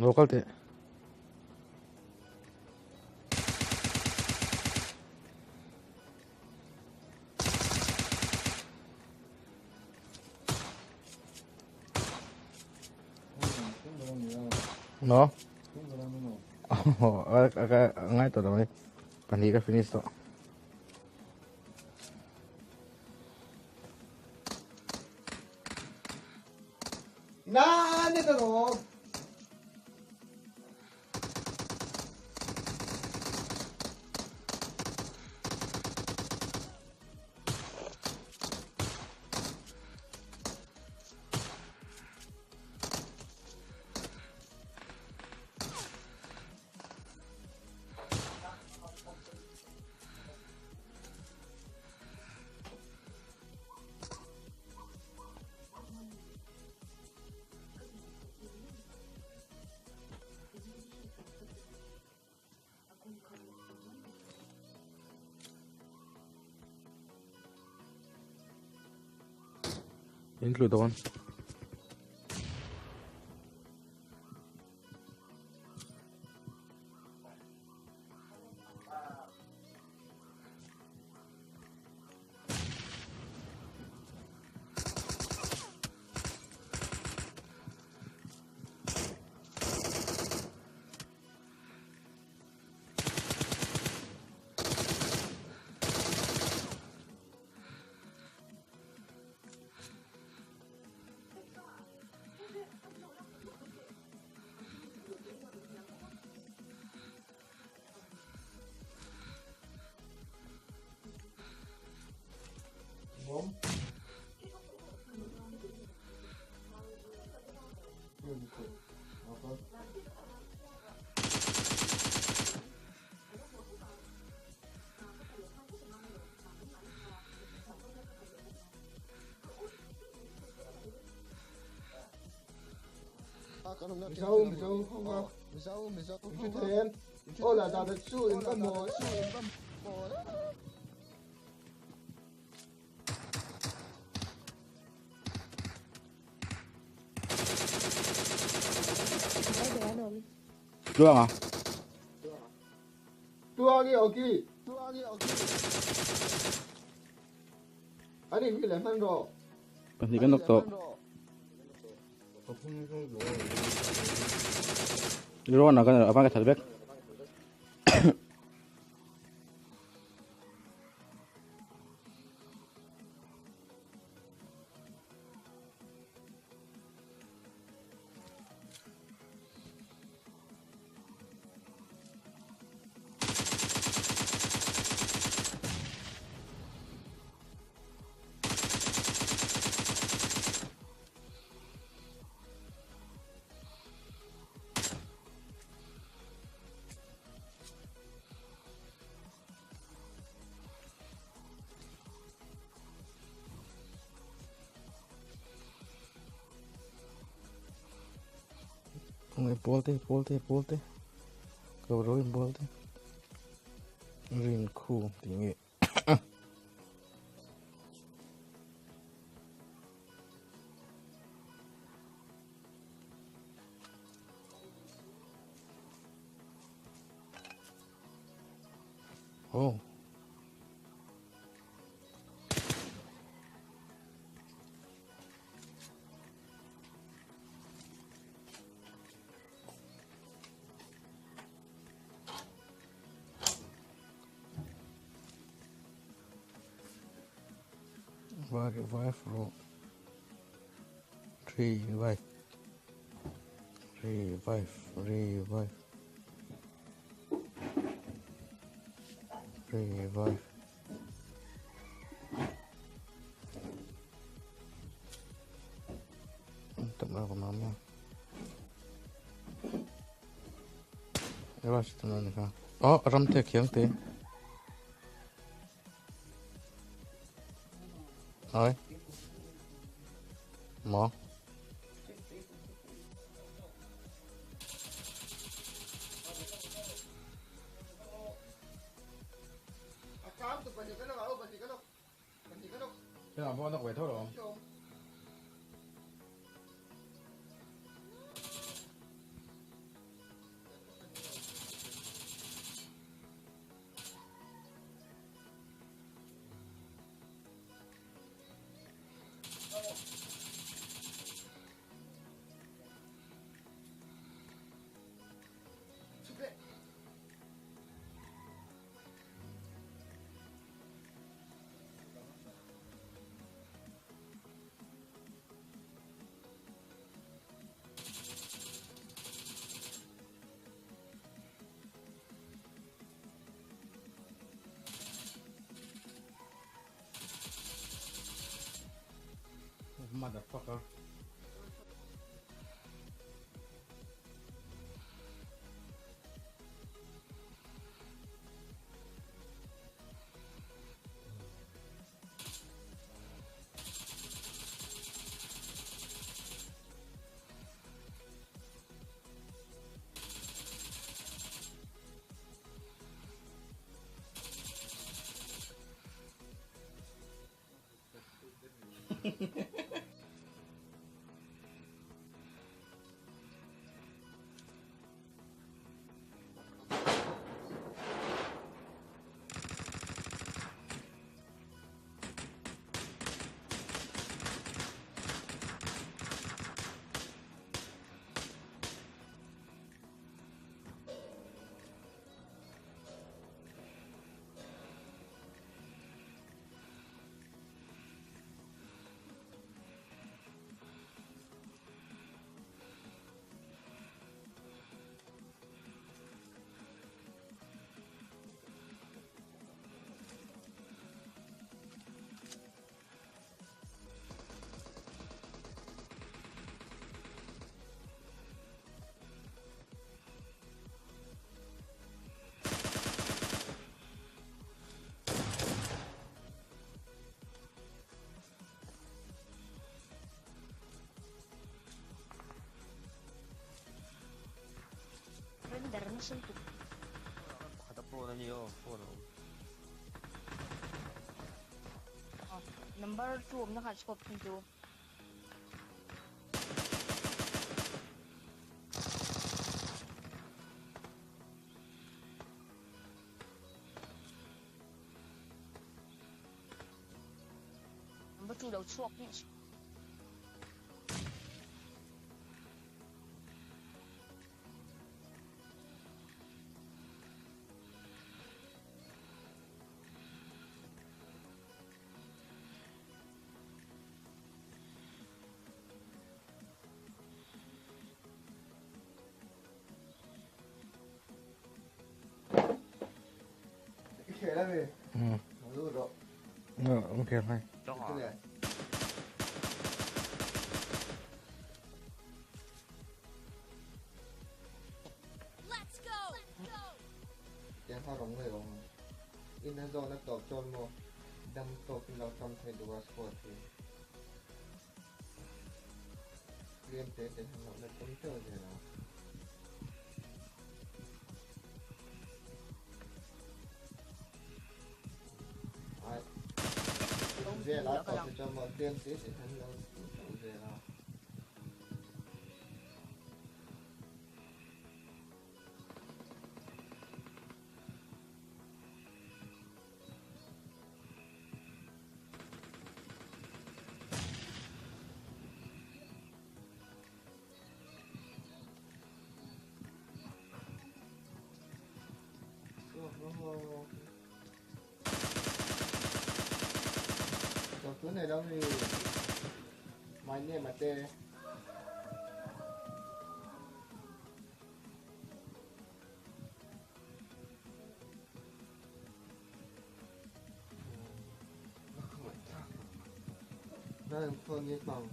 Lo kal teh. No? Ngai tawh lo mai. Pahnih ka finish tawh. なんでだろう In tlu dawn. Tluang a. Tluang i awki. Ani hi le hman rawh. Pahnih kan nawk tawh. Rawn a kan a van ka that vek. Pawl te pawl te pawl te ko ro in pawl te rin khu ti nge Oh. Revive rawh revive revive revive revive Tama ko mama. Revive chu tuna ni kha. Oh ram te khiang te. Oi. Maw? Thế là vô nó quậy thôi rồi. Motherfucker. Number 2 om na khat scope tu. Number 2 đầu chuộc nhỉ. Ok thôi. Let's go. 电话中那种，应该说那到周末，等到平常状态的话是过去，连这点上那工作去了。哎，这拉到周末连这点上那这了。Chỗ này đâu thì mày nè mà tê đó là phương nhất bằng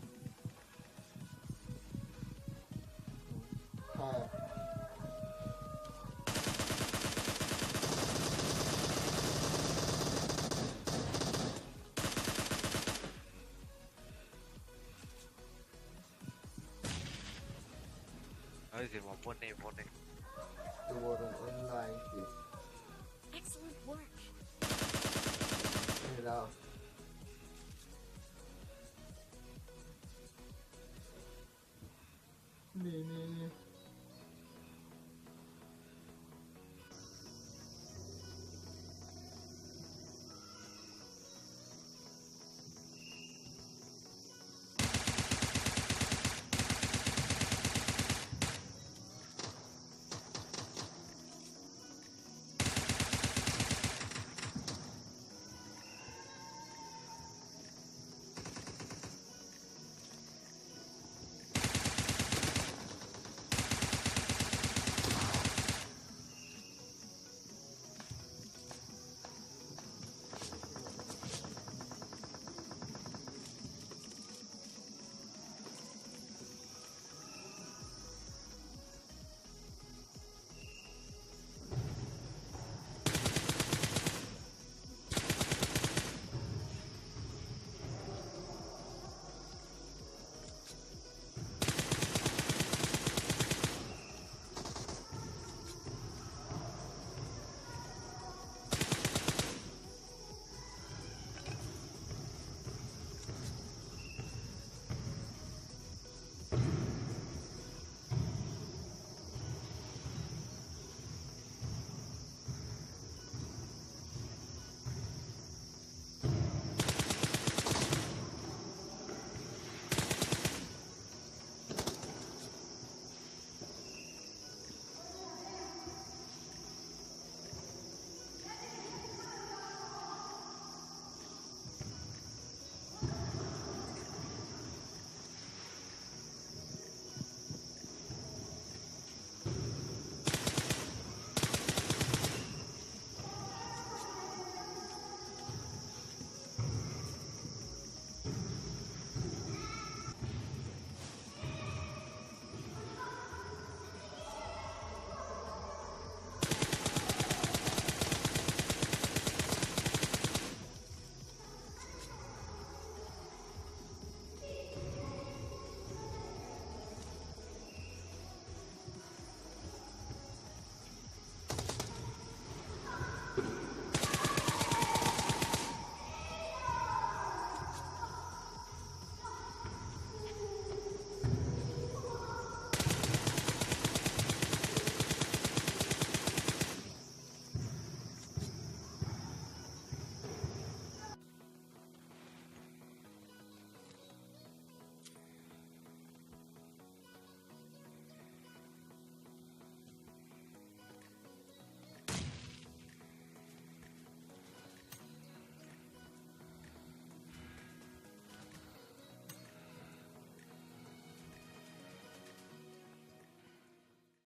Pone, pone.